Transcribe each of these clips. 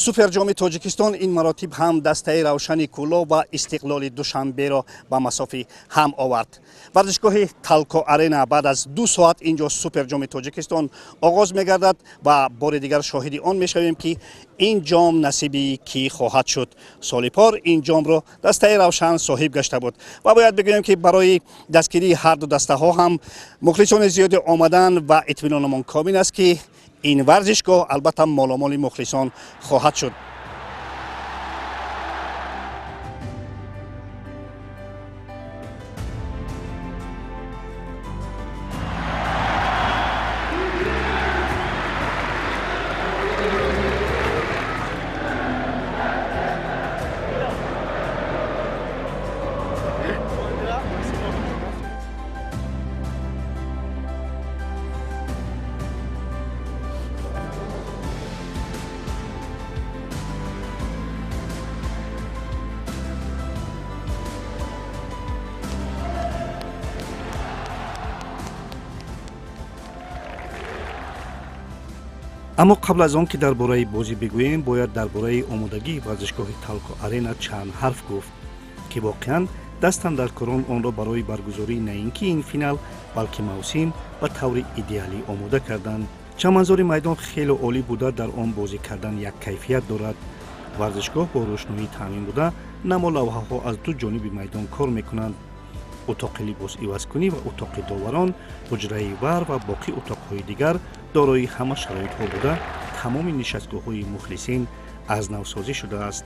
Суперҷоми Тоҷикистон ин маротиб ҳам дастаи Равшани Кӯлоб ва Истиқлоли Душанберо ба масофи ҳам овард. Варзишгоҳи Талко Арена баъд аз 2 соат ин ҷо Суперҷоми Тоҷикистон оғоз мегардад ва бори дигар шоҳиди он мешавем, ки ин ҷом насиби кӣ хоҳад шуд. Соли пор ин ҷомро дастаи Равшан соҳиб гашта буд ва бояд бигӯем, ки барои дастгирии ҳарду дастаҳо ҳам мухлисони зиёде омаданд ва итминономон комил аст, ки ин варзишгоҳ албатта моломоли мухлисон хоҳад шуд. Аммо қабл аз он ки дар бораи бозӣ бигӯем, бояд дар бораи омодагии варзишгоҳи Талко Арена чанд ҳарф гуфт, ки воқеан дастандаркорон онро барои баргузории на ин ки ин финал, балки мавсим ба таври идеалӣ омода карданд. Чаманзори майдон хеле олӣ буда, дар он бозӣ кардан як кайфият дорад. Варзишгоҳ бо рӯшноӣ таъмин буда, намолавҳаҳо аз ду ҷониби майдон кор мекунанд. Утоқи либосивазкунӣ ва утоқи доварон, ҳуҷраи ВАР ва боқӣ утоқҳои дигар дорои ҳама шароитҳо буда, тамоми нишастгоҳҳои мухлисин аз навсозӣ шудааст.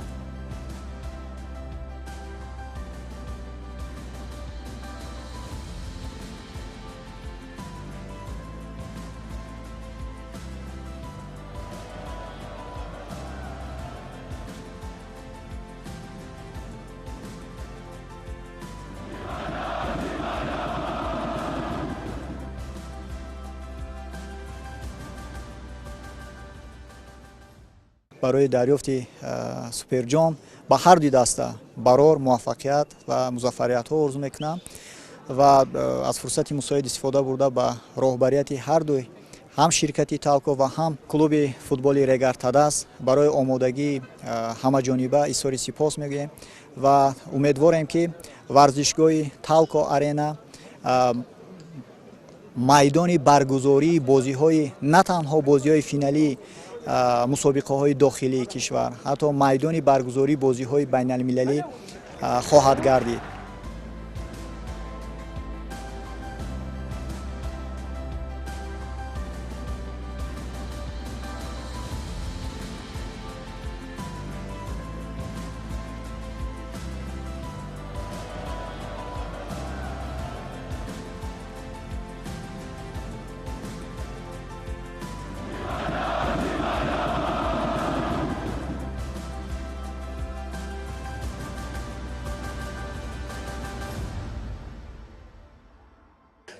Барои дарёфти суперҷом ба ҳар дуи даста барор муваффақият ва музаффариятҳо орзу мекунам ва аз фурсати мусоид истифода бурда, ба роҳбарияти ҳар дуи ҳам ширкати Талко ва ҳам клуби футболи Регар Тадаз барои омодагии ҳамаҷониба изҳори сипос мегӯем ва умедворем, ки варзишгоҳи Талко Арена майдони баргузории бозиҳои на танҳо бозиҳои финалии мусобиқаҳои дохилии кишвар, ҳатто майдони баргузории бозиҳои байналмилалӣ хоҳад гардид.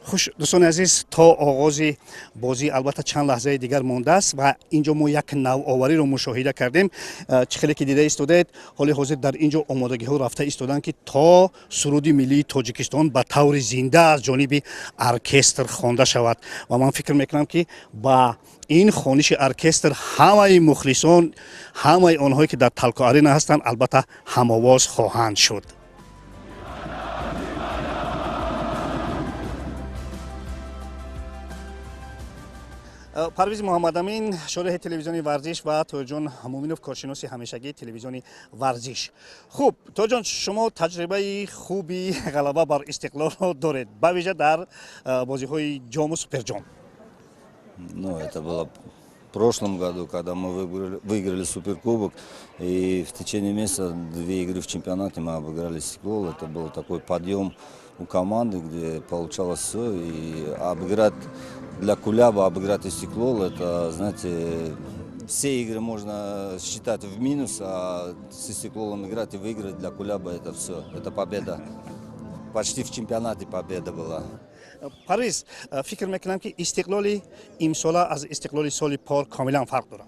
Хуш, дӯстони азиз, то оғози бозӣ албатта чанд лаҳзаи дигар мондааст ва ин ҷо мо як навовариро мушоҳида кардем. Чӣ хеле ки дида истодаед, ҳоли ҳозир дар ин ҷо омодагиҳо рафта истоданд, ки то суруди миллии Тоҷикистон ба таври зинда аз ҷониби оркестр хонда шавад. Ва ман фикр мекунам, ки ба ин хониши оркестр ҳамаи мухлисон, ҳамаи онҳое ки дар Талко Арена ҳастанд, албатта ҳамовоз хоҳанд шуд. Парвиз Муҳаммадамин, шореҳи телевизиони Варзиш, ва Тоҷон Муминов, коршиноси ҳамешагии телевизиони Варзиш. Хуб, Тоҷон, шумо таҷрибаи хуби ғалаба бар Истиқлолро доред, ба вижа дар бозиҳои ҷому суперҷом. Ну, это было в прошлом году, когда мы выиграли Суперкубок. И в течение месяца две игры в чемпионате мы обыграли Истиклол. Это был такой подъем у команды, где получалось все. И обыграть для Куляба, обыграть Истиклол, это, знаете, все игры можно считать в минус, а с Истиклолом играть и выиграть для Куляба — это все, это победа. Почти в чемпионате победа была. Парвиз, фикр мекунам, ки Истиқлоли имсола аз Истиқлоли соли пор комилан фарқ дорад.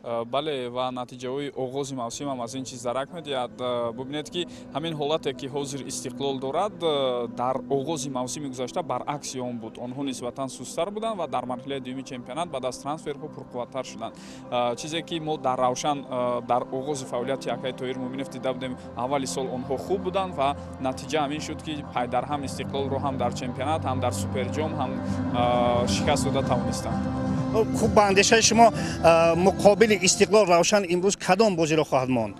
Бале, ва натиҷаҳои оғози мавсим ҳам аз ин чиз дарак медиҳад. Бубинед, ки ҳамин ҳолате, ки ҳозир Истиқлол дорад, дар оғози мавсими гузашта баръакси он буд. Онҳо нисбатан сусттар буданд ва дар марҳилаи дуюми чемпионат баъд аз трансферҳо пурқувваттар шуданд. Чизе ки мо дар Равшан дар оғози фаъолияти акаи Тоҳир Муъминов дида будем, аввали сол онҳо хуб буданд ва натиҷа ҳамин шуд, ки пайдарҳам Истиқлолро ҳам дар чемпионат, ҳам дар суперҷом ҳам шикаст дода тавонистанд. Хуб, ба андешаи шумо, муқобили Истиқлол Равшан имрӯз кадом бозиро хоҳад монд?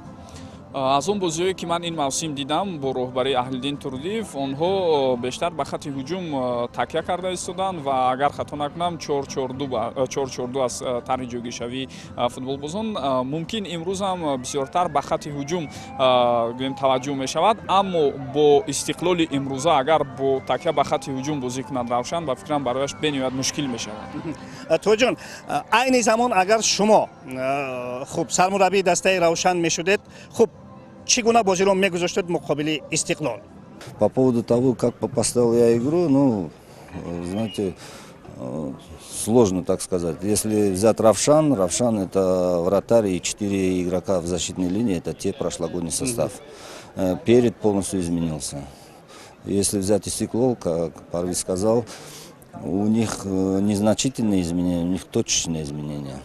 Аз он бозиҳое, ки ман ин мавсим дидам бо роҳбарии Аҳлиддин Турдиев, онҳо бештар ба хатти ҳуҷум такя карда истоданд ва агар хато накунам, 4-4-2 аз тарҳи ҷойгиршавии футболбозон. Мумкин имрӯз ҳам бисёртар ба хатти ҳуҷум гӯем таваҷҷӯҳ мешавад, аммо бо Истиқлоли имрӯза агар бо такя ба хатти ҳуҷум бозӣ кунад Равшан, ба фикрам, барояш бениҳоят мушкил мешавад. Тоҷон, айни замон агар шумо, хуб, сармураббии дастаи Равшан мешудед, хуб, чӣ гуна бозиро мегузоштед муқобили Истиқлол? По поводу того, как поставил я игру, ну, знаете, сложно так сказать. Если взять Равшан, Равшан — это вратарь и четыре игрока в защитной линии, это те прошлогодний состав. Перед полностью изменился. Если взять Истиклол, как Парвиз сказал, у них незначительные изменения, у них точечные изменения.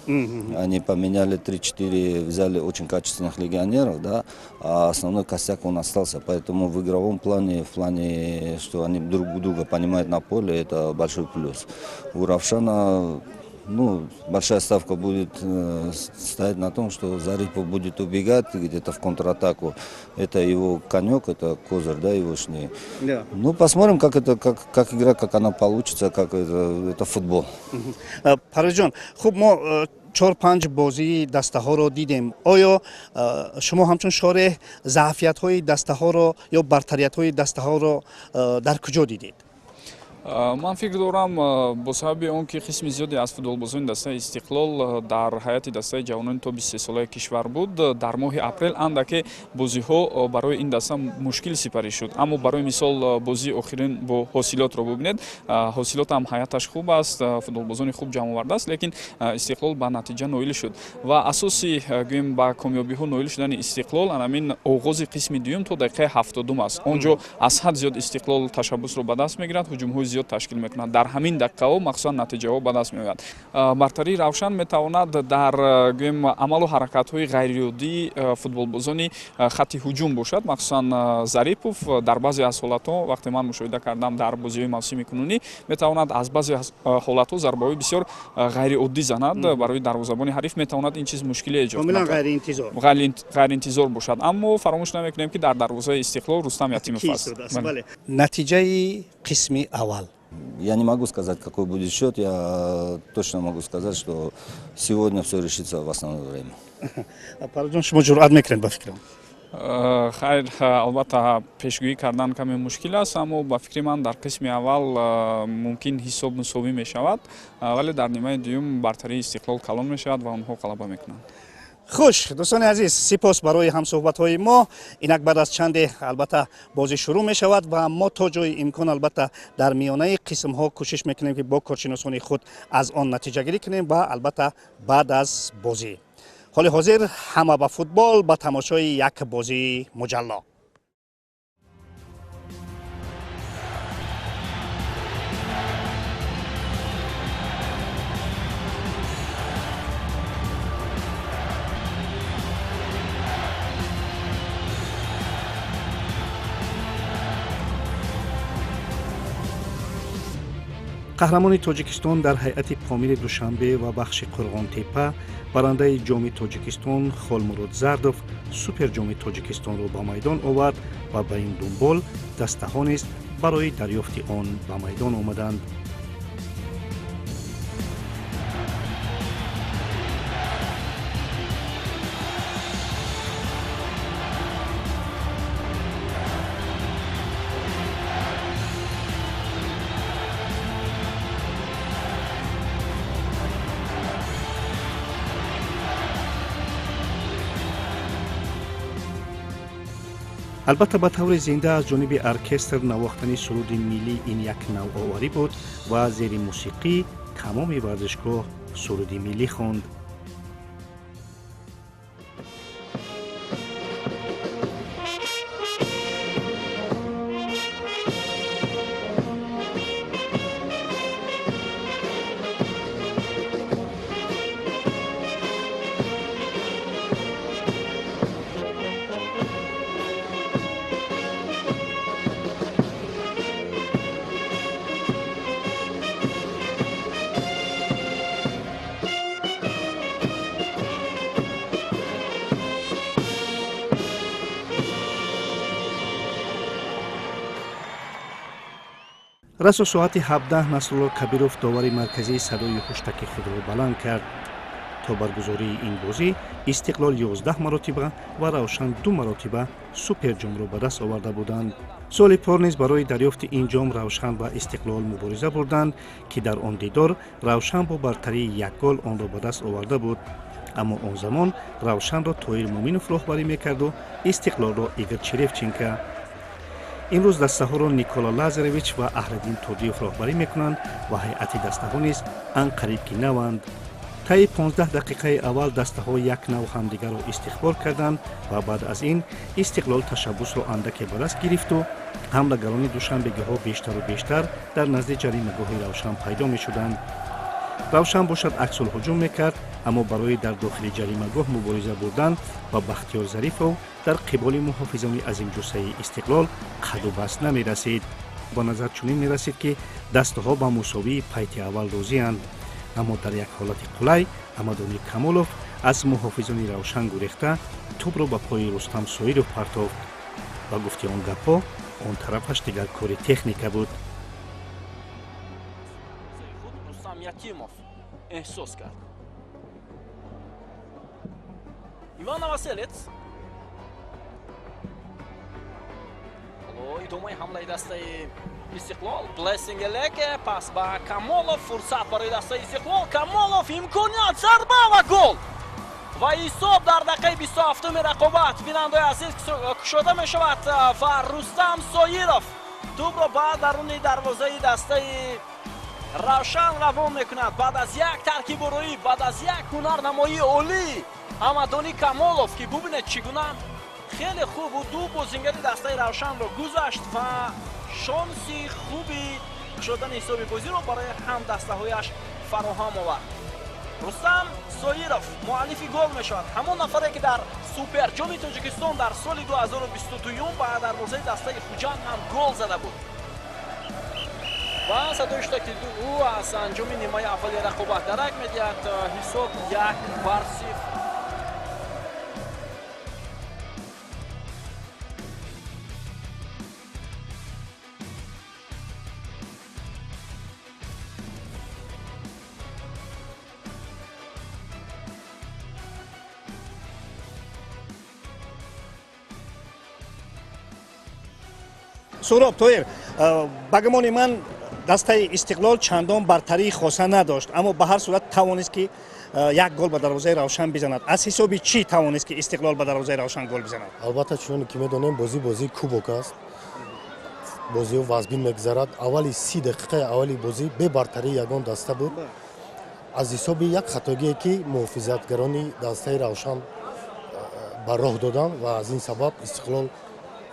Они поменяли 3-4, взяли очень качественных легионеров, да, а основной костяк он остался. Поэтому в игровом плане, в плане, что они друг друга понимают на поле, это большой плюс. У Равшана, ну, большая ставка будет стоять на том, что Зарипов будет убегать где-то в контратаку. Это его конек, это козырь, да, егошний. Да. Ну, посмотрим, как это, как игра, как она получится, как это футбол. Парвизҷон, хуб, мо чор панҷ бозии дастаҳоро дидем. Оё шумо ҳамчун шореҳ заъфиятҳои дастаҳоро ё бартариятҳои дастаҳоро дар куҷо дидед? Ман фикр дорам, бо сабаби он ки қисми зиёде аз футболбозони дастаи Истиқлол дар ҳайати дастаи ҷавонони то 23-солаи кишвар буд, дар моҳи апрел андаке бозиҳо барои ин даста мушкил сипарӣ шуд. Аммо барои мисол бозии охирин бо Ҳосилотро бубинед. Ҳосилот ҳам ҳайаташ хуб аст, футболбозони хуб ҷамъ овардааст, лекин Истиқлол ба натиҷа ноил шуд. Ва асоси, гӯем, ба комёбиҳо ноил шудани Истиқлол анамин оғози қисми дуюм то дақиқаи 70-ум аст. Он ҷо аз ҳад зиёд Истиқлол ташаббусро ба даст мегирад, ҳуҷумҳои зиёд ташкил мекунад. Дар ҳамин дақиқаҳо махсусан натиҷаҳо ба даст меояд. Бартарии Равшан метавонад дар, гӯем, амалу ҳаракатҳои ғайриоддии футболбозони хатти ҳуҷум бошад, махсусан Зарипов. Дар баъзе аз ҳолатҳо, вақте ман мушоҳида кардам дар бозиҳои мавсими кунунӣ, метавонад аз баъзе ҳолатҳо зарбаҳои бисёр ғайриоддӣ занад. Барои дарвозабони ҳариф метавонад ин чиз мушкиле эҷод кунад, ғайриинтизор бошад. Аммо фаромӯш намекунем, ки дар дарвозаи Истиқлол Рустам Ятимов аст. Натиҷаи қисми аввал? Я не могу сказать, какой будет счет. Я точно могу сказать, что сегодня все решится в основное время. Парвизҷон, шумо ҷуръат мекунед, ба фикрам? Хайр, албатта, пешгӯӣ кардан каме мушкил аст, аммо ба фикри ман дар қисми аввал мумкин ҳисоб мусовӣ мешавад, вале дар нимаи дуюм бартарии Истиқлол калон мешавад ва онҳо ғалаба мекунанд. Хуш, дӯстони азиз, сипос барои ҳамсӯҳбатҳои мо. Инак баъд аз чанде албатта бозӣ шурӯъ мешавад ва мо то ҷои имкон албатта дар миёнаи қисмҳо кӯшиш мекунем, ки бо коршиносони худ аз он натиҷагирӣ кунем ва албатта баъд аз бозӣ. Ҳоли ҳозир ҳама ба футбол, ба тамошои як бозии муҷалло. Қаҳрамони Тоҷикистон дар ҳайати Помири Душанбе ва бахши Қурғонтепа, барандаи Ҷоми Тоҷикистон Холмурод Зардов Суперҷоми Тоҷикистонро ба майдон овард ва ба ин дунбол дастаҳо низ барои дарёфти он ба майдон омаданд. Албатта, ба таври зинда аз ҷониби оркестр навохтани суруди миллӣ ин як навоварӣ буд ва зери мусиқӣ тамоми варзишгоҳ суруди миллӣ хонд. Расо соати 17 Насрулло Кабиров, довари марказии, садои ҳуштаки худро баланд кард. То баргузории ин бозӣ Истиқлол 11 маротиба ва Равшан ду маротиба суперҷомро ба даст оварда буданд. Соли пор низ барои дарёфти ин ҷом Равшан ва Истиқлол мубориза бурданд, ки дар он дидор Равшан бо бартарии як гол онро ба даст оварда буд. Аммо он замон Равшанро Тоир Муминов роҳбарӣ мекарду Истиқлолро Игор Черевченко. Имрӯз дастаҳоро Никола Лазаревич ва Аҳриддин Турдиев роҳбарӣ мекунанд ва ҳайати дастаҳо низ анқариб ки наванд. Таи 15 дақиқаи аввал дастаҳо як нав ҳамдигарро истиқбол карданд ва баъд аз ин Истиқлол ташаббусро андаке ба даст гирифту ҳамлагарони душанбегиҳо бештару бештар дар назди ҷаримагоҳи Равшан пайдо мешуданд. Равшан бошад, аксулҳуҷум мекард, аммо барои дар дохили ҷаримагоҳ мубориза бурдан ба Бахтиёр Зарифов дар қиболи муҳофизони азимҷуссаи Истиқлол қаду баст намерасид. Ба назар чунин мерасид, ки дастаҳо ба мусовии пайти аввал розианд. Аммо дар як ҳолати қулай Амадони Камолов аз муҳофизони Равшан гурехта, тӯбро ба пои Рустам Соиров партофт. Ба гуфти он гапҳо, он тарафаш дигар кори техника буд. Рустам Ятимов эҳсос кард. Иван Новоселец. Ҳоло идомаи ҳамлаи дастаи Истиқлол. Блессинг Элеке, пас ба Камолов, фурсат барои дастаи Истиқлол. Камолов, имконият, зарба ва гол! Ва ҳисоб дар дақиқаи 27-уми рақобат, бинандаои азиз, кушода мешавад ва Рустам Соиров тӯбро ба даруни дарвозаи дастаи Равшан равон мекунад. Баъд аз як таркибороӣ, баъд аз як ҳунарнамоии олӣ Амадони Камолов, ки бубинед, чӣ гуна хеле хуб ӯ ду бозингари дастаи Равшанро гузашт ва шонси хуби кушодани ҳисоби бозиро барои ҳамдастаҳояш фароҳам овард. Рустам Соиров муаллифи гол мешавад, ҳамон нафаре, ки дар суперҷоми Тоҷикистон дар соли 2022 ба дарвозаи дастаи Хуҷанд ҳам гол зада буд. Ва садои ҳуштаки ӯ аз анҷоми нимаи аввали рақобат дарак медиҳад: ҳисоб 1-0. Суроб, Тоир, ба гумони ман, дастаи Истиқлол чандон бартарии хоса надошт, аммо ба ҳар сурат тавонист, ки як гол ба дарвозаи Равшан бизанад. Аз ҳисоби чӣ тавонист, ки Истиқлол ба дарвозаи Равшан гол бизанад? Албатта, чуноне ки медонем, бозӣ бозии кубок аст, бозиҳо вазбин мегузарад. Аввали 30 дақиқаи аввали бозӣ бебартарии ягон даста буд. Аз ҳисоби як хатогие, ки муҳофизатгарони дастаи Равшан ба роҳ доданд, ва аз ин сабаб Истиқлол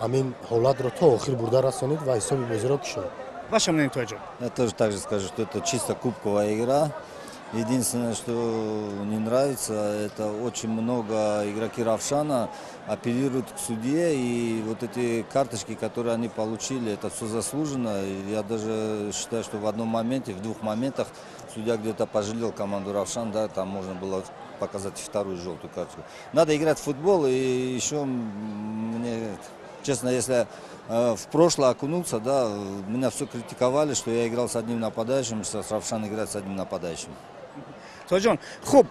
ҳамин ҳолатро то охир бурда расонид ва ҳисоби бозиро кушод. Ваше мнение, Тоҷо? Я тоже так же скажу, что это чисто кубковая игра. Единственное, что не нравится, это очень много игроки Равшана апеллируют к судье, и вот эти карточки, которые они получили, это все заслуженно. Я даже считаю, что в одном моменте, в двух моментах судья где-то пожалел команду Равшан, да, там можно было показать вторую желтую карточку. Надо играть в футбол, и еще мне, честно, если в прошлое окунуться, да, меня все критиковали, что я играл с одним нападающим, что Равшан играет с одним нападающим. Тоҷон, хуб,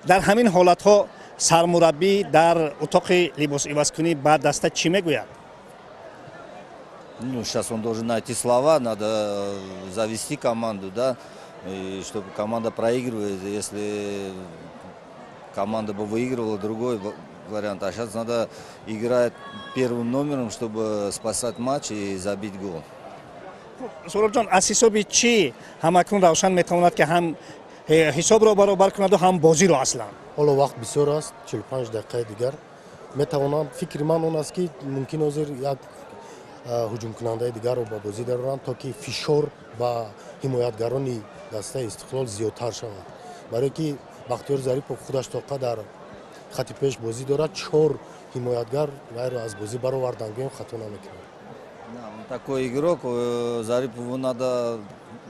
дар ҳамин ҳолатҳо сармураббӣ дар утоқи либосивазкунӣ ба даста чӣ мегӯяд? Ну, сейчас он должен найти слова, надо завести команду, да, и чтобы команда проигрывает, если команда бы выигрывала, другой вариант. А сейчас надо играть первым номером, чтобы спасать матч и забить гол. Суробҷон, аз ҳисоби чӣ ҳамакнун Равшан метавонад, ки ҳам ҳисобро баробар кунаду, ҳам бозиро аслан? Ҳоло вақт бисёр аст, 45 дақиқаи дигар метавонанд. Фикри ман он аст, ки мумкин ҳозир як ҳуҷумкунандаи дигарро ба бозӣ дароранд, то ки фишор ба ҳимоятгарони дастаи Истиқлол зиёдтар шавад, барое ки Бахтиёр Зарипов худаш тоқа дар хати пеш бозӣ дорад. Чор ҳимоятгар вайро аз бозӣ баровардан, гӯем, хато намекунад. Такой игрок, Зарипову надо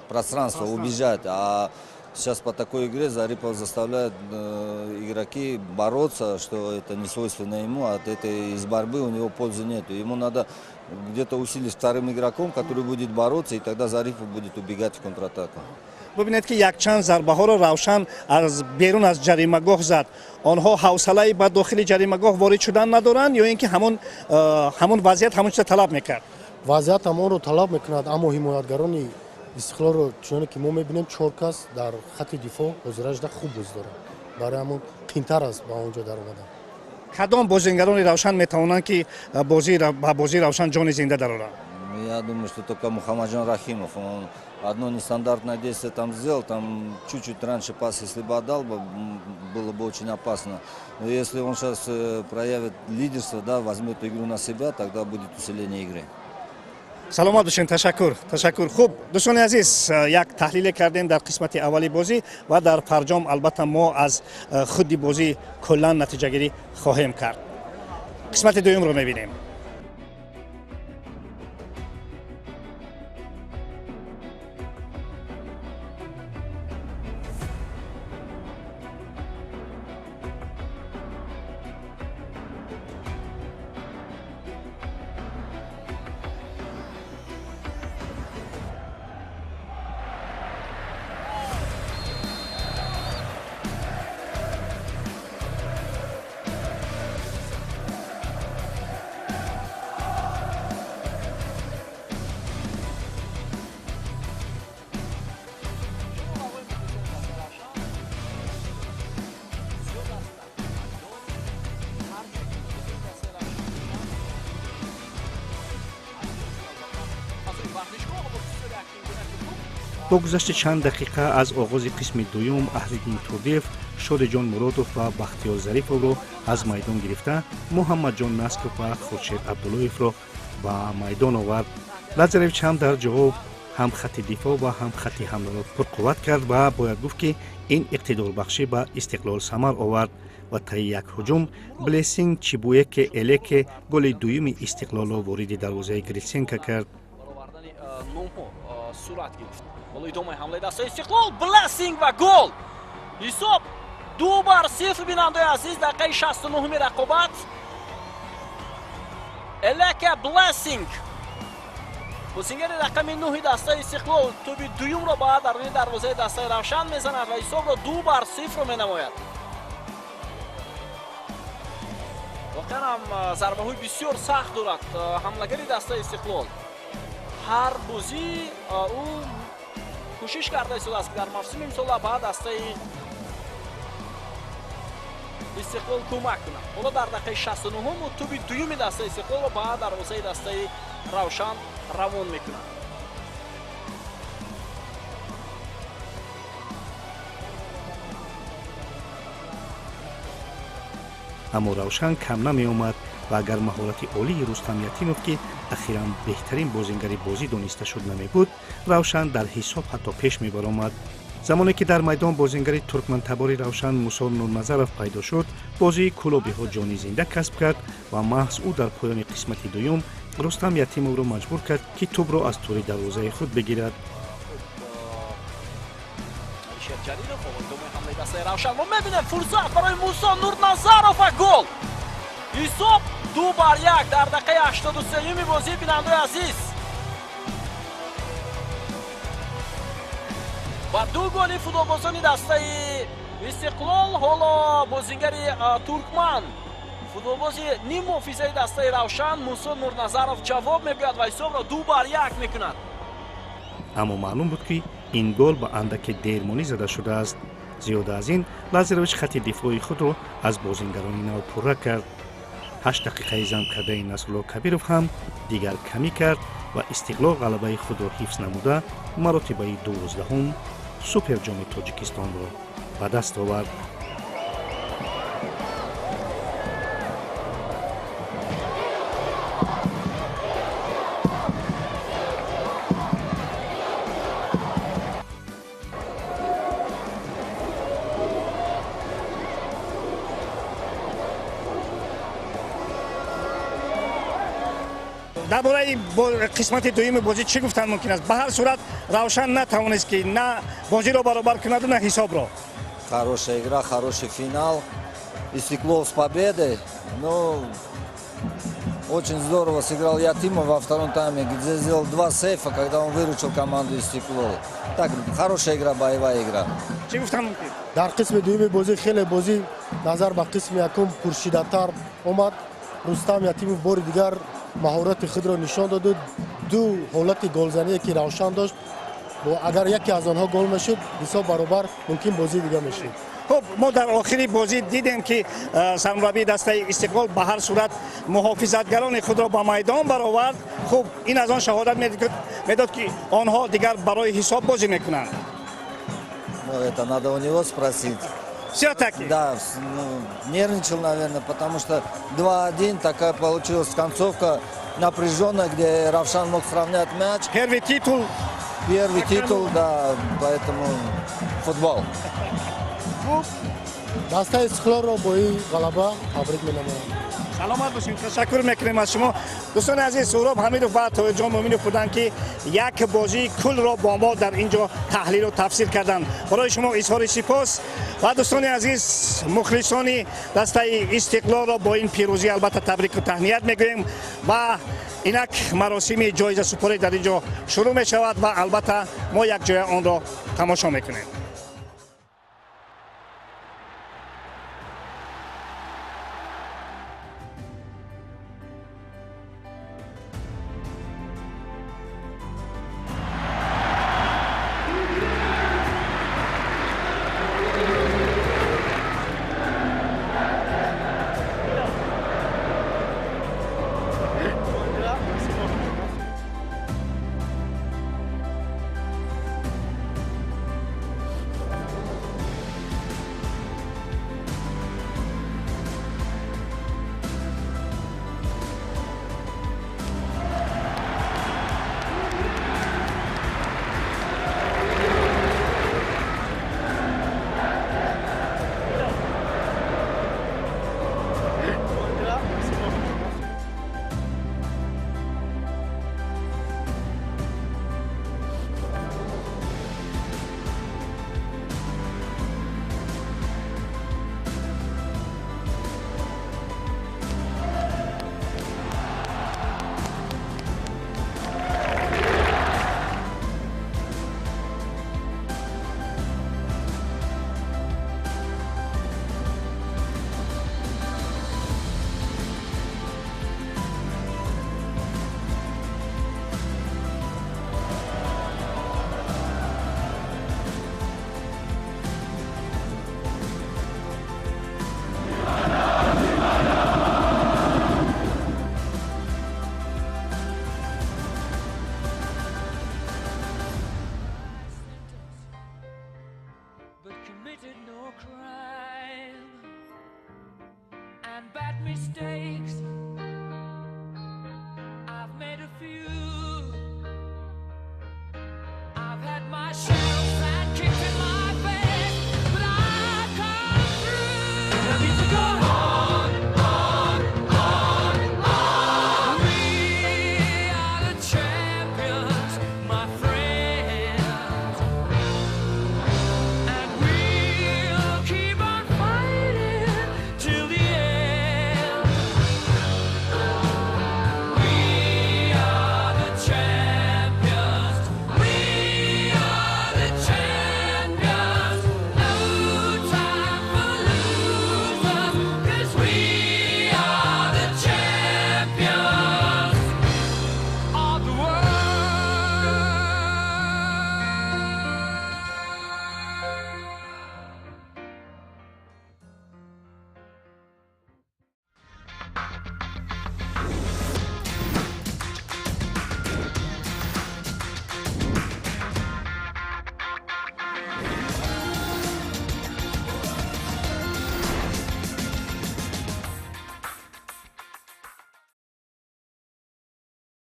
пространство, убежать, а Сейчас по такой игре Зарипов заставляет игроки бороться, что это не свойственно ему, от этой из борьбы у него пользы нет. Ему надо где-то усилить вторым игроком, который будет бороться, и тогда Зарипов будет убегать в контратаку. Бубинед, ки якчанд зарбаҳоро Равшан аз берун аз ҷаримагоҳ зад. Онҳо ҳавсалаи ба дохили ҷаримагоҳ ворид шудан надоранд ё ин ки ҳамон вазъият ҳамон чиза талаб мекард? Вазъият ҳамонро талаб мекунад, аммо ҳимоятгарони Истиқлолро, чуноне ки мо мебинем, чор кас дар хати дифоъ ҳозира шуда хуб бозӣ доранд, барои ҳамон қинтар аст ба он ҷо даромадан. Кадом бозингарони Равшан метавонанд, ки ба бозии Равшан ҷони зинда дароранд? Я думаю, что только Мухаммаджон Рахимов. Он одно нестандартное действие там сделал, там чуть-чуть раньше пас, если бы отдал, было бы очень опасно. Но если он сейчас проявит лидерство, да, возьмет игру на себя, тогда будет усиление игры. Саломат бошед, ташаккур, ташаккур. Хуб, дӯстони азиз, як таҳлиле кардем дар қисмати аввали бозӣ ва дар фарҷом, албатта, мо аз худи бозӣ куллан натиҷагирӣ хоҳем кард. Қисмати дуюмро мебинем. Бо гузашти чанд дақиқа аз оғози қисми дуюм Аҳлиддин Турдиев Шодиҷон Муродов ва Бахтиёр Зариповро аз майдон гирифта, Муҳаммадҷон Насков ва Хуршед Абдуллоевро ба майдон овард. Лазаревич ҳам дар ҷавоб ҳам хатти дифоъ ва ҳам хатти ҳамларо пурқувват кард ва бояд гуфт, ки ин иқтидорбахшӣ ба Истиқлол самар овард ва таи як ҳуҷум Блессинг Чибуеке Элеке голи дуюми Истиқлолро вориди дарвозаи Гритсенко кард. Сурат гирифт. Ҳоло идомаи ҳамлаи дастаи Истиқлол, Блессинг ва гол! Ҳисоб 2-0, бинандаи азиз, дақиқаи 69-уми рақобат. Элеке Блессинг, бозингари рақами нӯҳи дастаи Истиқлол, тӯби дуюмро ба даруни дарвозаи дастаи Равшан мезанад ва ҳисобро 2-0 менамояд. Воқеан ҳам зарбаҳои бисёр сахт дорад ҳамлагари дастаи Истиқлол. Ҳар бозӣ ӯ кӯшиш карда истодааст, ки дар мавсими имсола ба дастаи Истиқлол кӯмак кунад. Ҳоло дар дақиқаи 69-ум ӯ тӯби дуюми дастаи Истиқлолро ба дарвозаи дастаи Равшан равон мекунад. Аммо Равшан кам намеомад ва агар маҳорати олии Рустам Ятимов, ки ахиран беҳтарин бозингари бозӣ дониста шуд, намебуд, Равшан дар ҳисоб ҳатто пеш мебаромад. Замоне ки дар майдон бозингари туркмантабори Равшан Мусо Нурназаров пайдо шуд, бозии кӯлобиҳо ҷони зинда касб кард ва маҳз ӯ дар поёни қисмати дуюм Рустам Ятимовро маҷбур кард, ки тӯбро аз тури дарвозаи худ бигирад. Мо мебинем, фурсат барои Мусо Нурназаров ва гол! Ҳисоб 2-1 дар дақиқаи 83-юми бозӣ, бинандаи азиз. Ва ду голи футболбозони дастаи Истиқлол. Ҳоло бозингари туркман, футболбози ниммуҳофизаи дастаи Равшан Мусо Нурназаров ҷавоб мегӯяд ва ҳисобро 2-1 мекунад. Аммо маълум буд, ки ин гол ба андаке дермонӣ зада шудааст. Зиёда аз ин, Лазаревич хатти дифои худро аз бозингарони нав пурра кард. 8 дақиқаи зам кардаи Насрулло Кабиров ҳам дигар камӣ кард ва Истиқлол ғалабаи худро ҳифз намуда, маротибаи 12-ум Суперҷоми Тоҷикистонро ба даст овард. Дар бораи қисмати дуюми бозӣ чӣ гуфтан мумкин аст? Ба ҳар сурат, Равшан натавонист, ки на бозиро баробар кунаду, на ҳисобро. Хорошая игра, хороший финал. Истиклол с победой. Ну, очень здорово сыграл Ятимов во втором тайме, где сделал два сейфа, когда он выручил команду Истиклол. Так, хорошая игра, боевая игра. Чӣ гуфтан мумкин? Дар қисми дуюми бозӣ хеле бозӣ назар ба қисми якум пуршиддаттар омад. Рустам Ятимов бори дигар маҳорати худро нишон доду ду ҳолати голзание, ки Равшан дошт, агар яке аз онҳо гол мешуд, ҳисоб баробар, мумкин бозии дига мешуд. Хуб, мо дар охири бозӣ дидем, ки сармураббии дастаи Истиқлол ба ҳар сурат муҳофизатгарони худро ба майдон баровард. Хуб, ин аз он шаҳодат медод, ки онҳо дигар барои ҳисоб бозӣ мекунанд. Ну, это надо у него спросить. Все-таки. Да, ну, нервничал, наверное, потому что 2-1, такая получилась концовка напряженная, где Равшан мог сравнять мяч. Первый титул. Первый титул, да, поэтому футбол. Дастаи Истиқлолро бо ин ғалаба табрик менамоям. Саломат бошед, ташаккур мекунем аз шумо. Дӯстони азиз, Суҳроб Ҳамидов ва Тоҳирҷон Муъминов буданд, ки як бозии кулро бо мо дар ин ҷо таҳлилу тафсир карданд. Барои шумо изҳори сипос ва, дӯстони азиз, мухлисони дастаи Истиқлолро бо ин пирӯзӣ албатта табрику таҳният мегӯем. Ва инак маросими ҷоизасупорӣ дар ин ҷо шурӯъ мешавад ва албатта мо якҷоя онро тамошо мекунем.